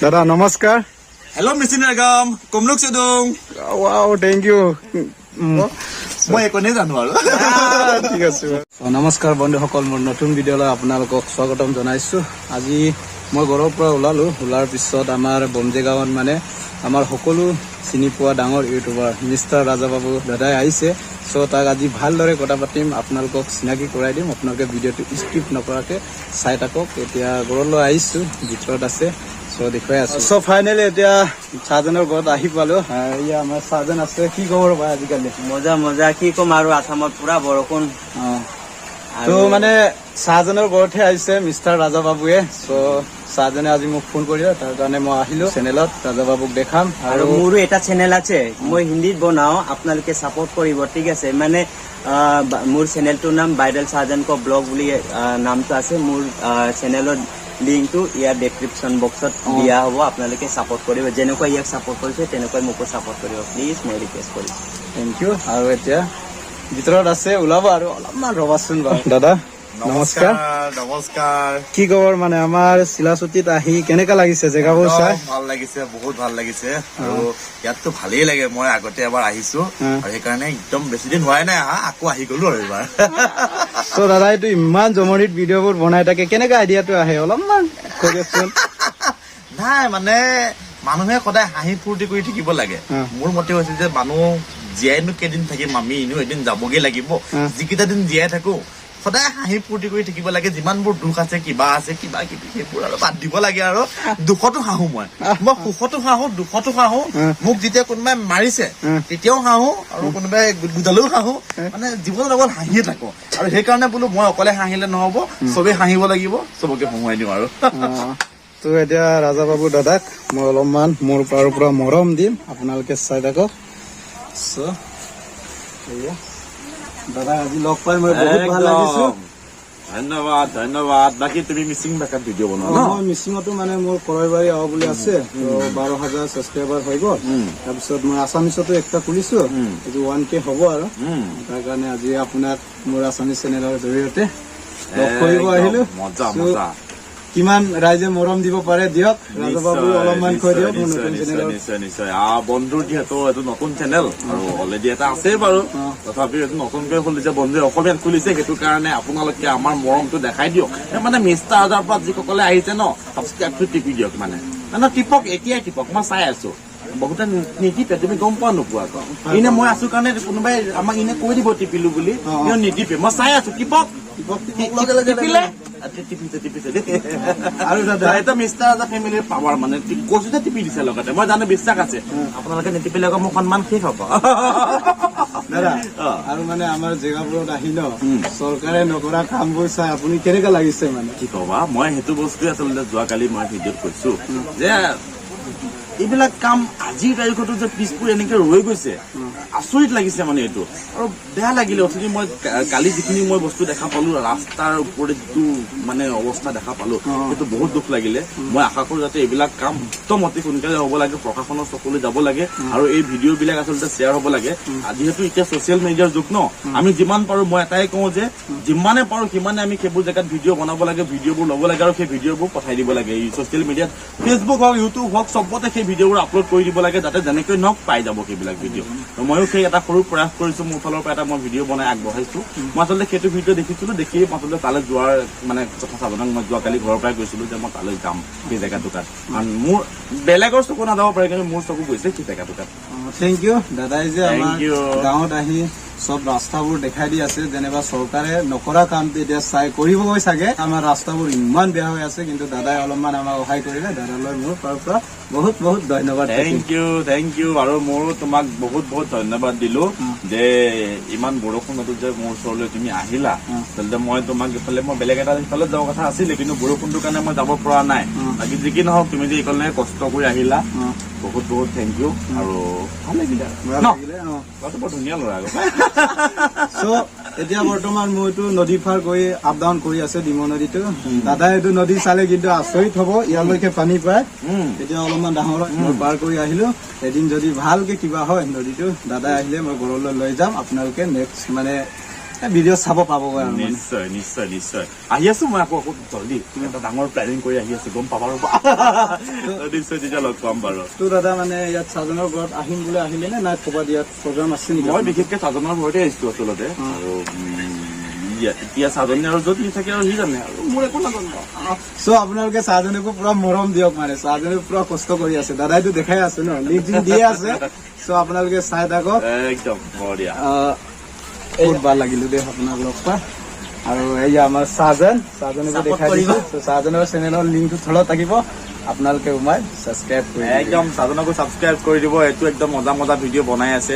দাদা, নমস্কাৰ। হেল্ল' মিচিং গাম কমলুক চুদুং। Wow, thank U. মই এইকণেই জানো আৰু। ঠিক আছে। নমস্কাৰ বন্ধুসকল, মোৰ নতুন ভিডিঅ'লৈ আপোনালোকক স্বাগতম জনাইছোঁ। আজি মই ঘৰৰ পৰা ওলালোঁ। ওলোৱাৰ পিছত আমাৰ বমজে গাঁৱত মানে আমাৰ সকলো চিনি পোৱা ডাঙৰ ইউটিউবাৰ মিষ্টাৰ ৰাজাবাবু দাদাই আহিছে। চ' তাক আজি ভালদৰে কথা পাতিম, আপোনালোকক চিনাকি কৰাই দিম। আপোনালোকে ভিডিঅ'টো স্কিপ নকৰাকৈ চাই থাকক। এতিয়া ঘৰলৈ আহিছোঁ, ভিতৰত আছে, চ' দেখুৱাই আছোঁ। চ' ফাইনেলি এতিয়া চাহজনৰ ঘৰত আহি পালোঁ। এয়া আমাৰ চাহজন আছে। কি খবৰ ভাই আজিকালি? মজা মজা। কি ক'ম আৰু, আছামত পুৰা বৰষুণ। তো মানে চাহজনৰ ঘৰতহে আহিছে মিষ্টাৰ ৰাজাবাবুৱে। চ' চাহজনে আজি মোক ফোন কৰিলে, তাৰ কাৰণে মই আহিলো। চেনেলত ৰাজাবাবুক দেখাম। আৰু মোৰো এটা চেনেল আছে, মই হিন্দীত বনাও, আপোনালোকে ছাপোৰ্ট কৰিব, ঠিক আছে? মানে মোৰ চেনেলটোৰ নাম ভাইৰেল চাহজান ক ব্লগ বুলি নামটো আছে। মোৰ চেনেলৰ লিংকটো ইয়াৰ ডেছক্ৰিপশ্যন বক্সত দিয়া হ'ব। আপোনালোকে ছাপোৰ্ট কৰিব। যেনেকুৱা ইয়াক ছাপোৰ্ট কৰিছে, তেনেকুৱাই মোকো ছাপোৰ্ট কৰিব, প্লিজ, মই ৰিকুৱেষ্ট কৰিছোঁ। Thank U. আৰু এতিয়া ভিতৰত আছে, ওলাব আৰু অলপমান ৰবাচোন বাৰু। দাদা, নমস্কাৰ। নমস্কাৰ। কি খবৰ? মানে আমাৰ চিলাচুতিত আহি কেনেকা লাগিছে জেগাবোৰ চাই? একদম ভাল লাগিছে, বহুত ভাল লাগিছে। আৰু ইয়াততো ভালেই লাগে। মই আগতে এবাৰ আহিছো আৰু সেইকাৰণে একদম বেছি দিন হোৱাই নাই আহা, আকৌ আহি গলো আৰু এইবাৰ। চ' দাদা, এইটো ইমান জমনিত ভিডিঅ'বোৰ বনাই থাকে, কেনেকা আইডিয়াটো আহে অলপমান কৈ দিয়কচোন। নাই, মানে মানুহে সদায় হাঁহি ফূৰ্তি কৰি থাকিব লাগে। মোৰ মতে হৈছে যে মানুহ জীয়াইনো কেইদিন থাকিম আমি, এনেও এদিন যাবগে লাগিব। যিকেইটা দিন জীয়াই থাকো, সদায় হাঁহি ফূৰ্তি কৰি থাকিব লাগে। যিমানবোৰ দুখ আছে, কিবা আছে, কিবা কিবি, সেইবোৰ আৰু বাদ দিব লাগে। আৰু দুখতো হাঁহো মই। মই সুখতো হাঁহো, দুখতো হাঁহো। মোক যেতিয়া কোনোবাই মাৰিছে, তেতিয়াও হাঁহো আৰু কোনোবাই বুজালেও হাঁহো। মানে জীৱনত অকল হাঁহিয়ে থাকো। আৰু সেইকাৰণে বোলো মই অকলে হাঁহিলে নহ'ব, চবেই হাঁহিব লাগিব, চবকে হঁহুৱাই দিওঁ আৰু। তো এতিয়া ৰাজাবাবু দাদাক মই অলপমান মোৰ পাৰৰ পৰা মৰম দিম, আপোনালোকে চাই থাকক। চ' এয়া দাদাক আজি লগ পাই মই বহুত ভাল লাগিছো। ধন্যবাদ, ধন্যবাদ। বাকী তুমি মিচিং ভাষাত ভিডিঅ' বনোৱা ন? মই মিচিঙতো, মানে মোৰ কৰৈবাৰী আও বুলি আছে, তো 12,000 ছাবস্ক্ৰাইবাৰ হৈ গ'ল। তাৰপিছত মই আছামিছতো একটা খুলিছো, এইটো 1K হ'ব আৰু। তাৰ কাৰণে আজি আপোনাক মোৰ আছামিছ চেনেলৰ জৰিয়তে লগ কৰিব একদম, আহিলো। মজা। So, মজা। কিমান ৰাইজে মৰম দিব পাৰে দিয়ক। ৰাজাবাবু, অলপমান কৈ দিয়ক মোৰ নতুন চেনেলৰ। নিশ্চয় নিশ্চয়। বন্ধুৰ যিহেতু এইটো নতুন চেনেল আৰু অলৰেডি এটা আছেই বাৰু, তথাপিও এইটো নতুনকৈ খুলিছে বন্ধুৱে, অসমীয়াত খুলিছে। সেইটো কাৰণে আপোনালোকে আমাৰ মৰমটো দেখাই দিয়ক। এই মানে মিষ্টাৰ ৰাজাৰ পৰা যিসকলে আহিছে ন, ছাবস্ক্ৰাইবটো টিপি দিয়ক। মানে মানে টিপক, এতিয়াই টিপক, মই চাই আছো। বহুতে নিটিপে, তুমি গম পোৱা নোপোৱা আকৌ? এনে মই আছো কাৰণে কোনোবাই আমাক এনে কৈ দিব টিপিলো বুলি, কিন্তু নিটিপে। মই চাই আছো, টিপক। টিপক, টিপক, লগে লগে। টিপিলে? টিপিছে, টিপিছে দেই। আৰু দাদা এটা মিষ্টাৰ ৰাজা ফেমিলিৰ পাৱাৰ, মানে কৈছো যে টিপি দিছে লগতে। মই জানো, বিশ্বাস আছে। আপোনালোকে নিটিপিলে আকৌ মোৰ সন্মান শেষ হ'ব। দাদা, আৰু মানে আমাৰ জেগাবোৰত আহি ন, চৰকাৰে নকৰা কামবোৰ চাই আপুনি কেনেকা লাগিছে মানে? কি কবা, মই সেইটো বস্তুৱে আচলতে যোৱাকালি মই ভিডিঅ'ত কৈছো যে এইবিলাক কাম আজিৰ তাৰিখতো যে পিছপুৰ এনেকে ৰৈ গৈছে, আচৰিত লাগিছে মানে এইটো। আৰু বেয়া লাগিলে অথনি মই কালি যিখিনি মই বস্তু দেখা পালো, ৰাস্তাৰ ওপৰত যিটো মানে অৱস্থা দেখা পালো, সেইটো বহুত দুখ লাগিলে। মই আশা কৰো যাতে এইবিলাক কাম একদম অতি সোনকালে হ'ব লাগে, প্ৰশাসনৰ চকুলৈ যাব লাগে আৰু এই ভিডিঅ' বিলাক আচলতে শ্বেয়াৰ হ'ব লাগে। যিহেতু এতিয়া ছচিয়েল মিডিয়াৰ যুগ ন, আমি যিমান পাৰো, মই এটাই কওঁ যে যিমানে পাৰো সিমানে আমি সেইবোৰ জেগাত ভিডিঅ' বনাব লাগে, ভিডিঅ'বোৰ ল'ব লাগে আৰু সেই ভিডিঅ'বোৰ পঠাই দিব লাগে। এই ছচিয়েল মিডিয়াত, ফেচবুক হওক, ইউটিউব হওক, চবতে সেই ভিডিঅ'বোৰ আপলোড কৰি দিব লাগে, যাতে যেনেকৈ নহওক পাই যাব সেইবিলাক ভিডিঅ'। তো ময়ো সেই এটা সৰু প্ৰয়াস কৰিছো। মোৰ ফালৰ পৰা এটা মই ভিডিঅ' বনাই আগবঢ়াইছো। মই আচলতে সেইটো ভিডিঅ' দেখিছিলো, দেখি মই আচলতে তালৈ যোৱাৰ মানে কথা সাৱধান, মই যোৱাকালি ঘৰৰ পৰাই কৈছিলো যে মই তালৈ যাম সেই জেগাটুকাত, কাৰণ মোৰ বেলেগৰ চকু নাযাব পাৰে, কিন্তু মোৰ চকু গৈছে সেই জেগাটুকাত। Thank U দাদাই যে Thank আমাৰ you. গাঁৱত আহি চব ৰাস্তাবোৰ দেখাই দি আছে। যেনিবা চৰকাৰে নকৰা কামটো এতিয়া চাই কৰিবগৈ চাগে। আমাৰ ৰাস্তাবোৰ ইমান বেয়া হৈ আছে, কিন্তু দাদাই অলপমান আমাক সহায় কৰিলে। দাদালৈ মোৰ ফালৰ পৰা বহুত বহুত ধন্যবাদ থাকিল। Thank U, thank U. আৰু মোৰো তোমাক বহুত বহুত ধন্যবাদ দিলো যে ইমান বৰষুণতো যে মোৰ ওচৰলৈ তুমি আহিলা। আচলতে মই তোমাক ইফালে, মই বেলেগ এটা ইফালে যাব কথা আছিলে, কিন্তু বৰষুণটোৰ কাৰণে মই যাব পৰা নাই। বাকী যি কি নহওক, তুমি যে এইকণে কষ্ট কৰি আহিলা, বহুত বহুত thank U আৰু ভাল লাগিলে আৰু। ভাল ন? লাগিলে, অ। ল'ৰাটো বৰ ধুনীয়া ল'ৰা আকৌ। চ' এতিয়া বৰ্তমান মইতো নদী পাৰ কৰি আপ ডাউন কৰি আছে ডিমৌ নদীটো। দাদাই এইটো নদী চালে কিন্তু আচৰিত হব, ইয়ালৈকে পানী পায়। এতিয়া অলপমান ডাঙৰ হয়। মই পাৰ কৰি আহিলো। এদিন যদি ভালকে কিবা হয় নদীটো, দাদাই আহিলে মই ঘৰলৈ লৈ যাম। আপোনালোকে নেক্সট মানে ভিডিঅ' চাব পাবগৈ আৰু মানে। নিশ্চয় নিশ্চয় নিশ্চয়, আহি আছো মই আকৌ আকৌ জল্দি এটা ডাঙৰ প্লেনিং কৰি আহি আছো, গম পাবা ৰ'বা। নিশ্চয় তেতিয়া লগ পাম বাৰু। তো দাদা, মানে ইয়াত চাজনৰ ঘৰত আহিম বুলি আহিলে নে নাই, ক'ৰবাত ইয়াত প্ৰগ্ৰাম আছে নেকি? মই বিশেষকে সাজনৰ ঘৰতে আহিছো আচলতে। আৰু এতিয়া সাজনে আৰু য'ত সি থাকে আৰু সি জানে, আৰু মোৰ একো নাজানো। চ' আপোনালোকে চাহজনকো পুৰা মৰম দিয়ক, মানে চাহজনে পুৰা কষ্ট কৰি আছে। দাদাইতো দেখাই আছে ন, লিংক দিয়ে আছে। চ' আপোনালোকে চাই থাকক। একদম বঢ়িয়া। বহুত ভাল লাগিলো দেই আপোনাক লগ পাই। আৰু এইয়া আমাৰ চাহজান, চাহজানকো Support দেখাই কৰিব। দিছো। So, চাহজানৰ চেনেলৰ লিংকটো তলত থাকিব, আপোনালোকে সোমাই ছাবস্ক্ৰাইব কৰি দিব। একদম সাধনকো ছাবস্ক্ৰাইব কৰি দিব। এইটো একদম মজা মজা ভিডিঅ' বনাই আছে।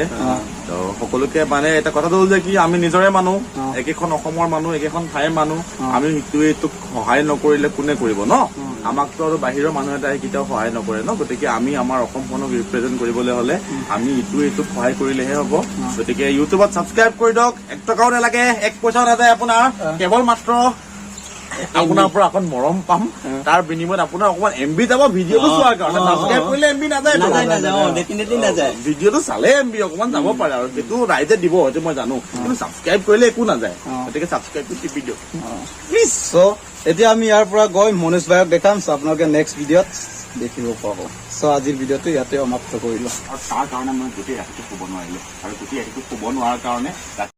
তো সকলোকে মানে এটা কথাটো হ'ল যে কি আমি নিজৰে মানুহ, একেখন অসমৰ মানুহ, একেখন ঠাইৰ মানুহ। আমি সিটোৱে ইটোক সহায় নকৰিলে কোনে কৰিব ন? আমাকতো আৰু বাহিৰৰ মানুহ এটাই কেতিয়াও সহায় নকৰে ন? গতিকে আমি আমাৰ অসমখনক ৰিপ্ৰেজেণ্ট কৰিবলৈ হলে আমি ইটোৱে ইটোক সহায় কৰিলেহে হ'ব। গতিকে ইউটিউবত ছাবস্ক্ৰাইব কৰি দিয়ক, 1 টকাও নালাগে, এক পইচাও নাযায় আপোনাৰ। কেৱল মাত্ৰ আপোনাৰ পৰা অকণ মৰম পাম, তাৰ বিনিময়ত আপোনাৰ অকণমান MB যাব ভিডিঅ'টো চোৱাৰ কাৰণে। ছাবস্ক্ৰাইব কৰিলে MB নাযায়। নাযায় নাযায়, ডেফিনেটলি নাযায়। ভিডিঅ'টো চালে MB অকণমান যাব পাৰে আৰু সেইটো ৰাইজে দিব, সেইটো মই জানো। কিন্তু ছাবস্ক্ৰাইব কৰিলে একো নাযায়। গতিকে ছাবস্ক্ৰাইবটো টিপি দিয়ক প্লিজ। চ' এতিয়া আমি ইয়াৰ পৰা গৈ মনোজ ভাইক দেখাম। চ' আপোনালোকে নেক্সট ভিডিঅ'ত দেখিব পাব। চ' আজিৰ ভিডিঅ'টো ইয়াতে সমাপ্ত কৰিলো। আৰু তাৰ কাৰণে মই গোটেই ৰাতিটো শুব নোৱাৰিলো আৰু গোটেই ৰাতিটো শুব নোৱাৰাৰ কাৰণে ৰাতি